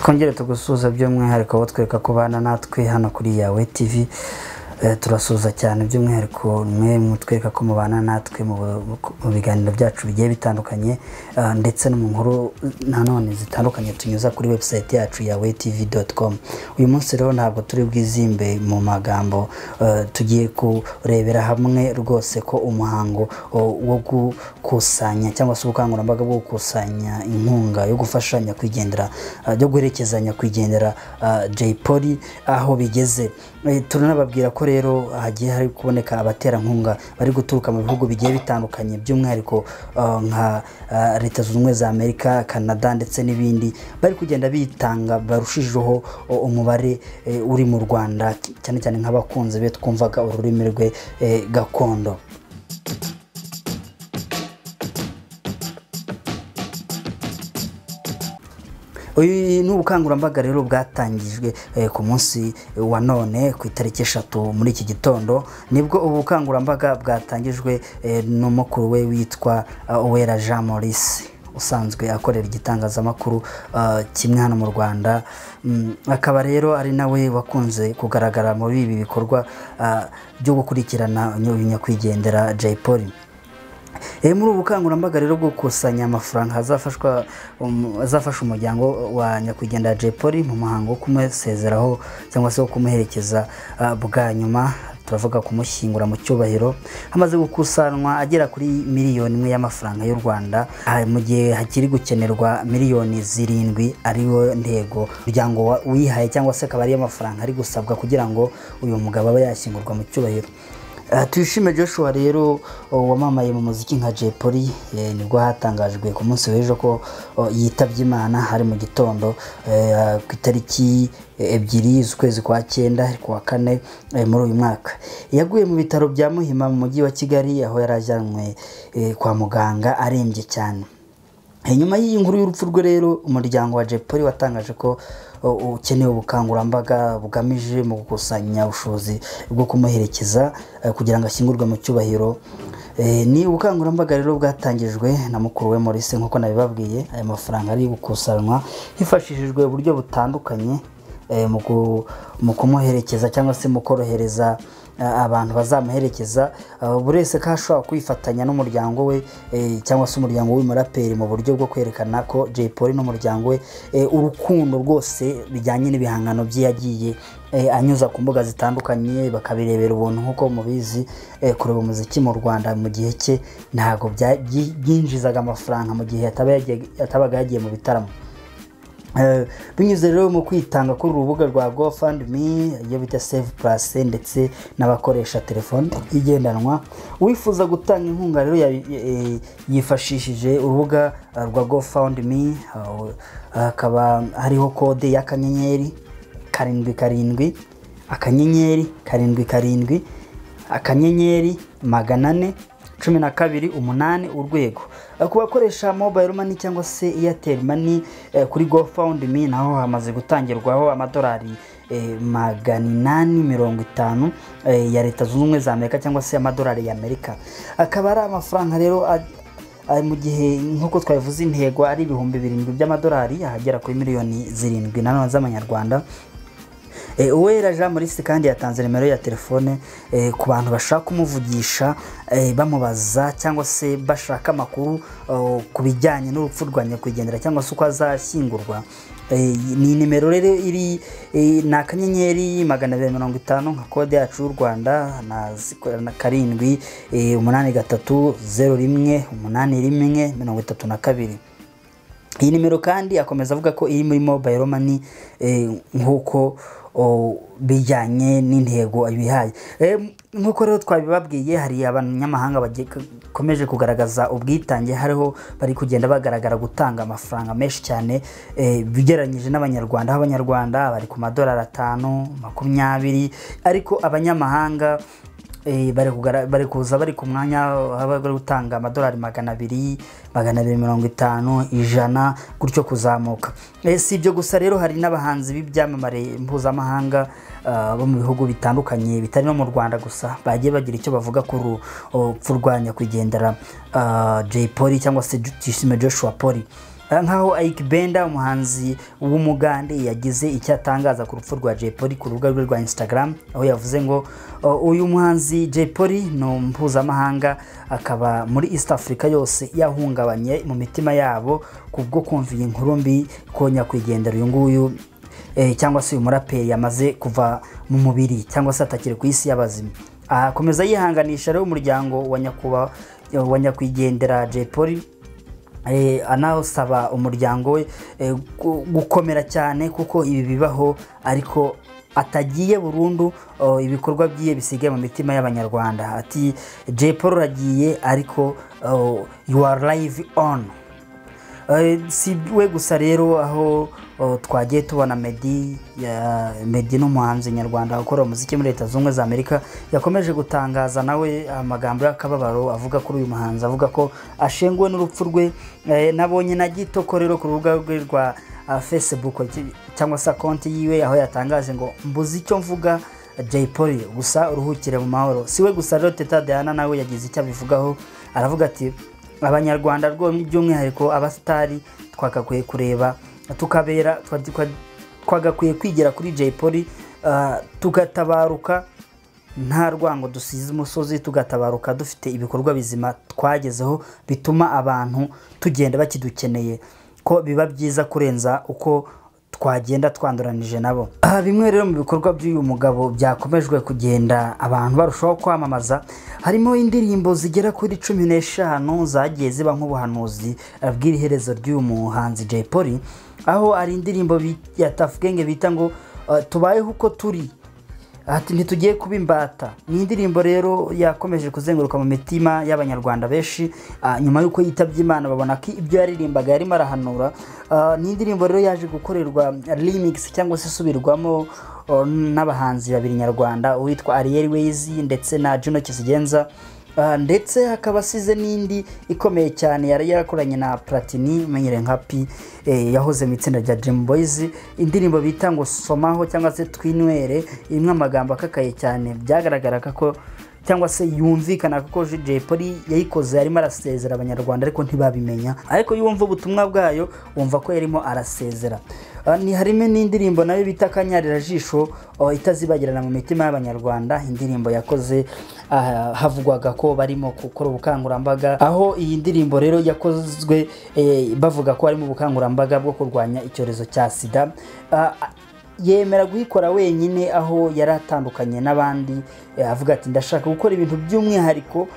Twongere tugusuhuza by'umwihariko abo twereka ko bana natwe hano kuri Yawe TV. Turasuhuza cyane by'umwihariko mwe mutwereka ko mubana natwe mu biganiro byacu bigiye bitandukanye, ndetse no mu nkuru nanone zitandukanye tunyuza kuri website yacu yawetv.com. Uyu munsi rero ntabwo turi bwizimbe mu magambo, tugiye kurebera hamwe rwose ko umuhango wo gukusanya cyangwa se ubukangurambaga bwo gukusanya inkunga yo gufashanya kwigendera, yo guherekezanya kwigendera Jay Polly aho bigeze. Turanababwira ko rero hagiye hari kuboneka abaterankunga bari guturuka mu bihugu bigiye bitandukanye, by'umwihariko nka Leta Zunze Ubumwe za Amerika, Canada ndetse n'ibindi, bari kugenda bitanga barushijeho umubare uri mu Rwanda, cyane cyane nk'abakunzi be twumvaga ururimi rwe gakondo. Uyu ni ubukangurambaga rero bwatangijwe ku munsi wa none ku itariki 3 muri iki gitondo, nibwo ubukangurambaga bwatangijwe n'umukuru we witwa Uwera Jean Maurice, usanzwe akorera igitangazamakuru kimwe hano mu Rwanda. Akaba rero ari nawe wakunze kugaragara muri ibi bikorwa byo gukurikirana nyakwigendera Jay Polly. Muri ubukangurambaga rero bwo gukusanya amafaranga azafasha umuryango wa nyakwigendera Jay Polly mu muhango wo kumusezeraho cyangwa se wo kumuherekeza bwa nyuma, turavuga kumushyingura mu cyubahiro, hamaze gukusanwa agera kuri miliyoni 1 y'amafaranga y'u Rwanda, mu gihe hakiri gukenerwa miliyoni 7 ariyo ntego umuryango wihaye cyangwa se akaba ari amafaranga ari gusabwa kugira ngo uyu mugabo abe yashyingurwa mu cyubahiro. Tuyishime Joshua rero wamamaye mu muziki nka Jay Polly, nibwo hatangajwe ku munsi w'ejo ko yitabye Imana hari mu gitondo ku itariki 2 z'ukwezi kwa 9 kuwa 4 muri uyu mwaka. Yaguye mu bitaro bya Muhima mu mujyi wa Kigali, aho yarajyanwe kwa muganga arembye cyane. Nyuma y'iyi nkuru y'urupfu rwe rero, umuryango wa Jay Polly watangaje ko ukeneye ubukangurambaga bugamije mu gukusanya ubushobozi bwo kumuherekeza kugira ngo ashyingurwe mu cyubahiro. Ni ubukangurambaga rero bwatangijwe na mukuru we Maurice nk'uko nabibabwiye. Aya mafaranga ari gukusanywa hifashishijwe uburyo butandukanye mu kumuherekeza cyangwa se mu korohereza abantu bazamuherekeza, buri wese ko ashobora kwifatanya n'umuryango we cyangwa se umuryango w'umuraperi mu buryo bwo kwerekana ko Jay Polly n'umuryango we urukundo rwose bijyanye n'ibihangano bye yagiye anyuza ku mbuga zitandukanye, bakabirebera ubuntu. Nk'uko mubizi, kureba umuziki mu Rwanda mu gihe cye ntabwo byinjizaga amafaranga mu gihe yatabaga yagiye mu bitaramo. Binyuze rero mu kwitanga kuri urubuga rwa GoFundMe, iyo bita Save Plus, ndetse n'abakoresha telefone igendanwa, uwifuza gutanga inkunga rero yifashishije urubuga rwa GoFundMe, hakaba hariho kode ya akanyenyeri 7 7 akanyenyeri 7 7 akanyenyeri 412 8 urwego. Ku bakoresha mobile money cyangwa se Airtel Money, kuri GoFundMe naho hamaze gutangirwaho amadolari 850 ya Leta Zunze Ubumwe za Amerika cyangwa se amadolari ya Amerika. Akaba ari amafaranga rero mu gihe nk'uko twabivuze intego ari 7,000 by'amadolari, ahagera kuri miliyoni 7 nanone z'amanyarwanda. Uwera Jean Maurice kandi yatanze nimero ya telefone ku bantu bashaka kumuvugisha, bamubaza cyangwa se bashaka amakuru ku bijyanye n'urupfu rwa nyakwigendera cyangwa se uko azashyingurwa. Ni nimero rero iri ni akanyenyeri 250 nka kode yacu y'u Rwanda na 7 8 3 0 1 8 1 32. Iyi nimero kandi akomeza avuga ko iri muri mobile money nk'uko bijyanye n'intego abihaye. Nk'uko rero twabibabwiye, hari abanyamahanga bakomeje kugaragaza ubwitange, hariho bari kugenda bagaragara gutanga amafaranga menshi cyane bigereranyije n'abanyarwanda. Aho abanyarwanda bari ku madolari 5, 20, ariko abanyamahanga bari kuza bari ku mwanya bari gutanga amadolari 200, 250, 100 gutyo kuzamuka. Si ibyo gusa rero, hari n'abahanzi b'ibyamamare mpuzamahanga bo mu bihugu bitandukanye bitari no mu Rwanda gusa bagiye bagira icyo bavuga ku rupfu rwa nyakwigendera Jay Polly cyangwa se Tuyishime Joshua Polly. Nkaho Ike Benda, umuhanzi w'umugande, yagize icyo atangaza ku rupfu rwa Jay Polly ku rubuga rwe rwa Instagram, aho yavuze ngo uyu muhanzi Jay Polly ni mpuzamahanga, akaba muri East Africa yose yahungabanye mu mitima yabo kubwo kumva iyi nkuru mbi ko nyakwigendera uyu nguyu cyangwa se uyu muraperi yamaze kuva mu mubiri cyangwa se atakiri ku isi y'abazima. Akomeza yihanganisha rero umuryango wa nyakwigendera Jay Polly, anawusaba umuryango we gukomera cyane kuko ibi bibaho, ariko atagiye burundu, ibikorwa byiye bisigaye mu mitima y'abanyarwanda. Ati Jay Polly uragiye ariko you are live on. Si we gusa rero, aho twagiye tubona Meddy. Meddy ni umuhanzi nyarwanda ukora umuziki muri Leta Zunze Ubumwe za Amerika, yakomeje gutangaza nawe amagambo y'akababaro avuga kuri uyu muhanzi, avuga ko ashenguwe n'urupfu rwe. Nabonye na Gitoko rero ku rubuga rwe rwa Facebook cyangwa se konti yiwe, aho yatangaje ngo mbuze icyo mvuga Jay Polly, gusa uruhukire mu mahoro. Si we gusa rero, Teta Diana nawe yagize icyo abivugaho, aravuga ati abanyarwanda by'umwihariko abasitari twagakwiye kureba tukabera, twagakwiye kwigira kuri Jay Polly, tugatabaruka nta rwango dusize umusozi, tugatabaruka dufite ibikorwa bizima twagezeho bituma abantu tugenda bakidukeneye, ko biba byiza kurenza uko twagenda twanduranije nabo. Bimwe rero mu bikorwa by'uyu mugabo byakomejwe kugenda abantu barushaho kwamamaza, harimo indirimbo zigera kuri 15 zagiye ziba nk'ubuhanuzi bw'iherezo ry'uyu muhanzi Jay Polly, aho ari indirimbo ya Tuff Gang bita ngo tubayeho uko turi, ati ntitugiye kuba imbata. Ni indirimbo rero yakomeje kuzenguruka mu mitima y'abanyarwanda benshi, nyuma y'uko yitabye Imana babona ko ibyo yaririmbaga yarimo arahanura. Ni indirimbo rero yaje gukorerwa remix cyangwa se isubirwamo n'abahanzi babiri nyarwanda, uwitwa Ariel Wayz ndetse na Juno Kizigenza, ndetse hakaba asize n'indi ikomeye cyane yari yarakoranye na Platini umenyereye nka P, yahoze mu itsinda rya Dream Boys, indirimbo bita ngo somaho cyangwa se twinywere, imwe amagambo akakaye cyane byagaragaraga ko cyangwa se yumvikana kuko Jay Polly yayikoze arimo arasezera abanyarwanda, ariko ntibabimenya, ariko yumva ubutumwa bwayo wumva ko yarimo arasezera. Ni harimo n'indirimbo nayo bita Kanyarira jisho, itazibagirana mu mitima y'abanyarwanda, indirimbo yakoze havugwaga ko barimo gukora ubukangurambaga, aho iyi ndirimbo rero yakozwe bavuga ko harimo ubukangurambaga bwo kurwanya icyorezo cya sida. Yemera guhikora wenyine aho yaratandukanye n'abandi, avuga ati ndashaka gukora ibintu by'umwihariko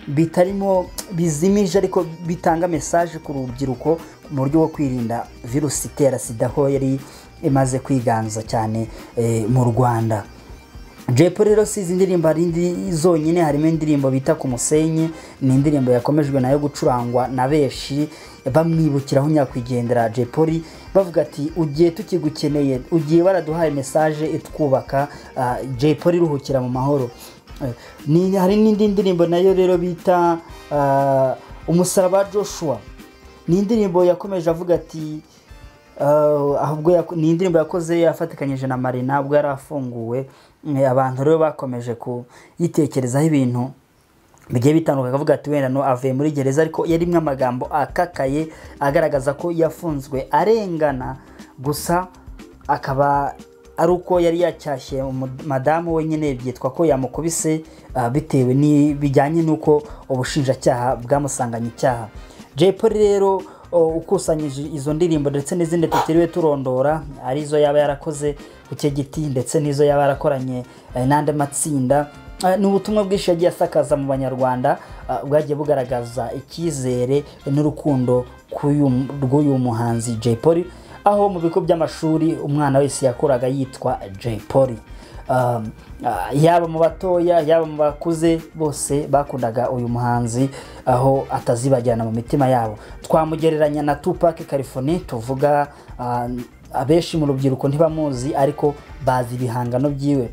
bitarimo bizimije ariko bitanga message ku rubyiruko mu buryo bwo kwirinda virusi itera sida, aho yari imaze kwiganza cyane mu Rwanda. Jay Polly rero si izi ndirimbo hari indi zonyine, harimo indirimbo bita ku musenyi, ni indirimbo yakomejwe nayo gucurangwa na benshi bamwibukiraho nyakwigendera Jay Polly, bavuga ati ugiye tukigukeneye, ugiye waraduhaye message itwubaka, Jay Polly ruhukira mu mahoro. Hari n'indi ndirimbo nayo rero bita Umusaraba Joshua, ni indirimbo yakomeje avuga ati ahubwo ni indirimbo yakoze yafatikanyije na Marina ubwo yarafunguwe. Abantu rero bakomeje kuyitekerezaho ibintu bigiye bitandukanye, akavuga ati wenda no avuye muri gereza, ariko yarimwe amagambo akakaye agaragaza ko yafunzwe arengana, gusa akaba ari uko yari yacyashye madamu we nyine, byitwa ko yamukubise bitewe bijyanye n'uko ubushinjacyaha bwamusanganye icyaha. Jay Polly rero ukusanyije izo ndirimbo ndetse n'izindi tutiriwe turondora, arizo yaba yarakoze ku cye giti ndetse n'izo yaba yarakoranye n'andi matsinda, ni ubutumwa bwinshi yagiye asakaza mu banyarwanda, bwagiye bugaragaza icyizere n'urukundo rw'uyu muhanzi Jay Polly, aho mu bigo by'amashuri umwana wese yakoraga yitwa Jay Polly, yaba mu batoya yaba mu bakuze bose bakundaga uyu muhanzi, aho atazibagirana mu mitima yabo. Twamugereranya na Tupac California, tuvuga abenshi mu rubyiruko ntibamuzi ariko bazi ibihangano byiwe.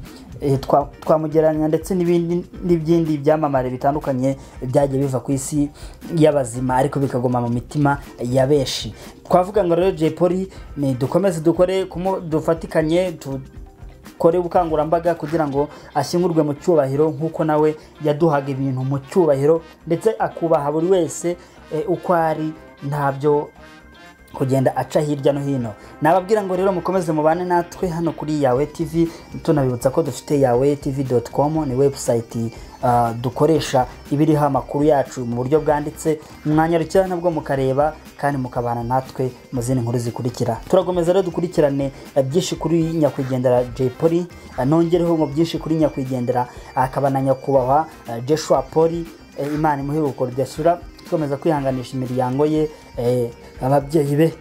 Twamugereranya ndetse n'ibindi byamamare bitandukanye byagiye biva ku isi y'abazima ariko bikagoma mu mitima ya benshi. Twavuga ngo rero Jay Polly ni dukomeze dukore dufatikanye dukore ubukangurambaga kugira ngo ashyingurwe mu cyubahiro nk'uko nawe yaduhaga ibintu mu cyubahiro, ndetse akubaha buri wese uko ari, ntabyo kugenda aca hirya no hino. Nababwira ngo rero mukomeze mubane natwe hano kuri Yawe TV, tunabibutsa ko dufite yawetv.com, ni website dukoresha ibiriho amakuru yacu mu buryo bwanditse. Mwanyarukira nabwo mukareba kandi mukabana natwe mu zindi nkuru zikurikira. Turakomeza rero dukurikirane byinshi kuri nyakwigendera Jay Polly, nongereho ngo byinshi kuri nyakwigendera akaba na nyakubahwa Joshua Polly, Imana imuhe iruhuko ridashira. Dukomeza kwihanganisha imiryango ye, ababyeyi be.